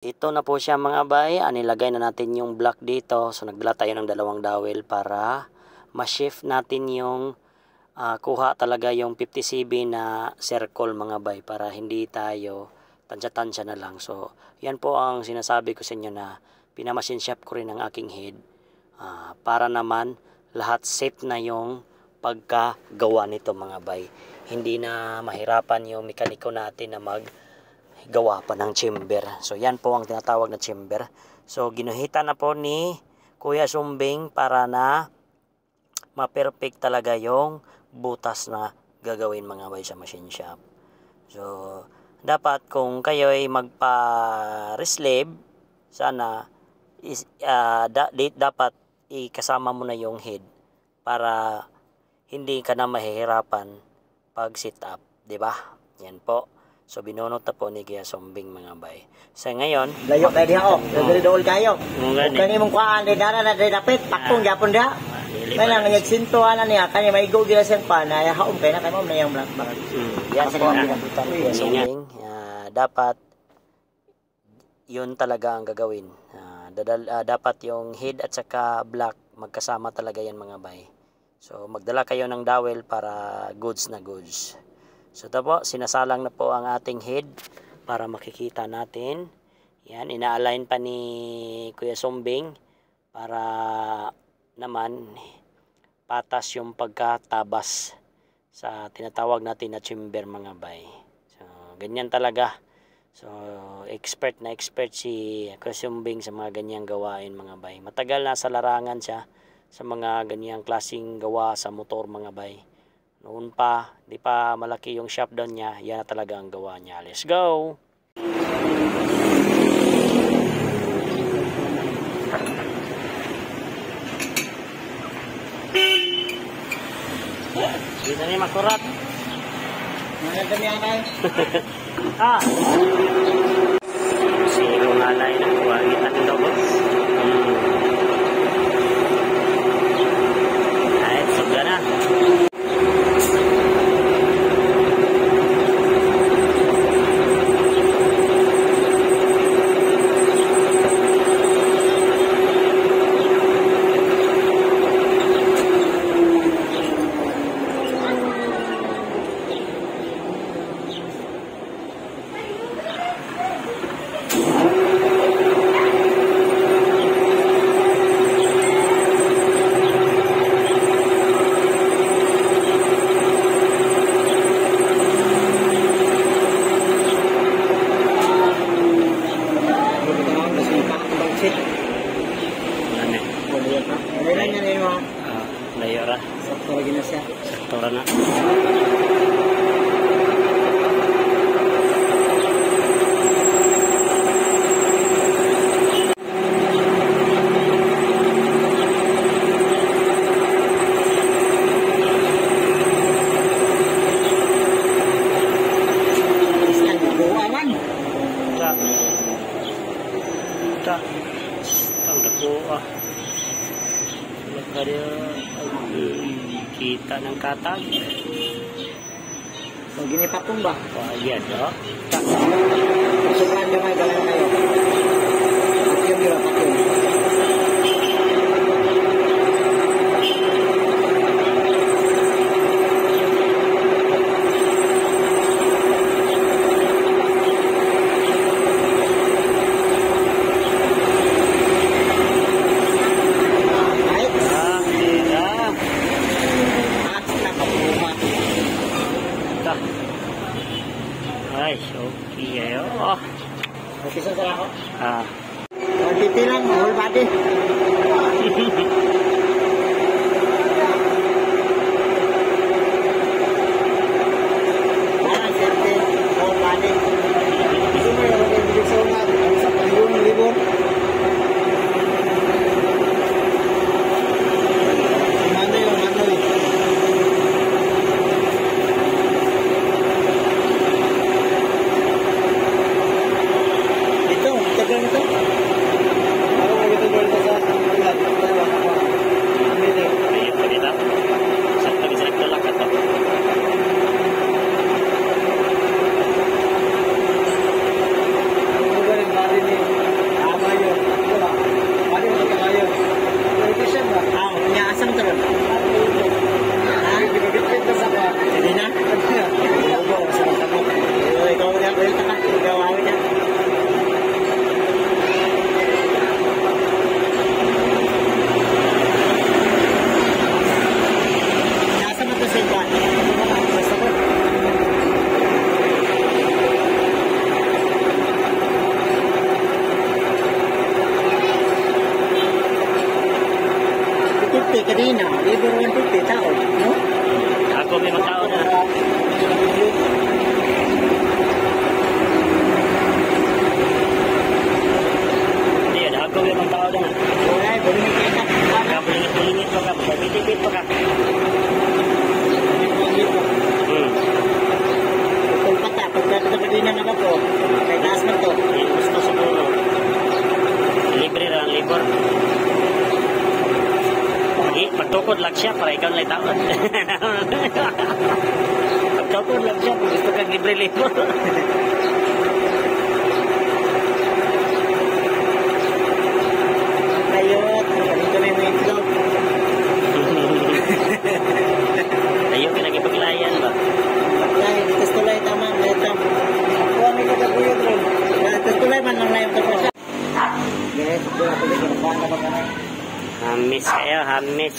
Ito na po siya, mga bay. Nilagay na natin yung block dito. So nagdala tayo ng dalawang dowel para ma-shift natin yung kuha talaga yung 50 cb na circle, mga bay, para hindi tayo tansya-tansya na lang. So yan po ang sinasabi ko sa inyo na pinamachine shop ko rin ang aking head para naman lahat set na yung pagkagawa nito, mga bay. Hindi na mahirapan yung mekaniko natin na mag gawa pa ng chamber. So yan po ang tinatawag na chamber. So ginuhitan na po ni Kuya Sumbing para na ma-perfect talaga yung butas na gagawin, mga bay, sa machine shop. So dapat kung kayo ay magpa-resleeve, sana is, dapat ikasama mo na yung head para hindi ka na mahihirapan pag sit up, 'di ba? Yan po. So binunot na po ni Kuya Sumbing, mga bay. So ngayon, Layo kay diha oh. Dili dool kayo. Mo gani. Ug kani mong kuhaan di dara na di dapit, pakong gyapon diha. Dili Kaya ba? lang ngagsinto ana niya kani maigo gila siyang pan ay haom kay na kay mao na yang black bag. Yan po ang pinabutan ni Kuya Sumbing. Dapat yun talaga ang gagawin. Dapat yung head at saka block magkasama talaga yan, mga bay. So magdala kayo ng dowel para goods na goods. So ito po, sinasalang na po ang ating head para makikita natin. Yan, ina-align pa ni Kuya Sumbing para naman patas yung pagkatabas sa tinatawag natin na chamber, mga bay. So ganyan talaga. So expert na expert si Kuya Sumbing sa mga ganyang gawain, mga bay. Matagal na sa larangan siya sa mga ganyang klaseng gawa sa motor, mga bay. Noon pa, di pa malaki yung shop down niya, yan na talaga ang gawa niya. Let's go! Dito ni makurat. Mga dami anay. Ah! Sino nga na yun ang kuha kita ng dogo? Ay, sobra na. Ano eh? Layo ra. Sakto lagi na siya. Sakto ra na. Isang buwa man. Ta. Ta. Ang dako ah. Wala kita ng katag. So ginipakong ba? Ayan, oh. Ta. Sobrang gamay gamay kayo. Pakyum yun, pakyum. Ay, Ah, ah. ah, nakabuha. Ta. Ay, okay ayo. Okay, sa ako. Ah. 150 lang, whole body. Parang 70, whole body. Gusto mo yung ibig sa una, sa palibong libon. Manoy, manoy. Ito, tagal nito. Ako, ito sa ulan. kadena, labor 150 tao, no? Ako may magtao na. Hindi, ako may magtao na. Wala, bulingit kay ka. Kabulingit-bulingit pa ka, pagpitipit pa ka. Kung pata, pagdato sa kadena na ba to? Kay taas na to. Yan gusto siguro. Libre ra ang labor. Pag pagtukod lang siya para ikaw na taon. Pagtukod lang siya kung gusto kang libre labor. Ayot, dito na yung itlog. Ayaw ka nagipaglayan ba? Ay, dito sa tulay, tama, ito. Kuha may kagaguyod ron. Dito sa tulay man lang layo tapos siya. Yes, kuha ko dito, kuha ka ba ka na? Hamis kayo, hamis.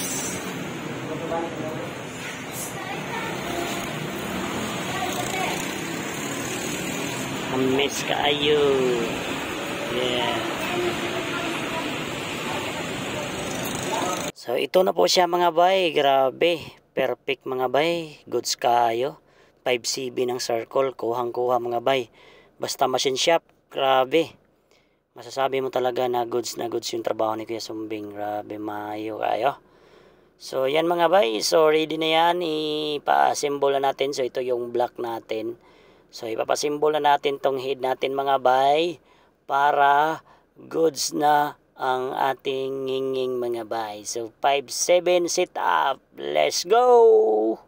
Hamis kaayo. Yeah. So ito na po siya, mga bay. Grabe. Perfect, mga bay. Goods kaayo. 5 CV ng circle. Kuhang-kuha, mga bay. Basta machine shop. Grabe. Masasabi mo talaga na goods yung trabaho ni Kuya Sumbing. Grabe, maayo kayo. So yan, mga bay. So ready na yan. Ipa-assemble na natin. So ito yung block natin. So ipapasimbol na natin tong head natin, mga bay, para goods na ang ating nginging, mga bay. So 5-7 sit up. Let's go!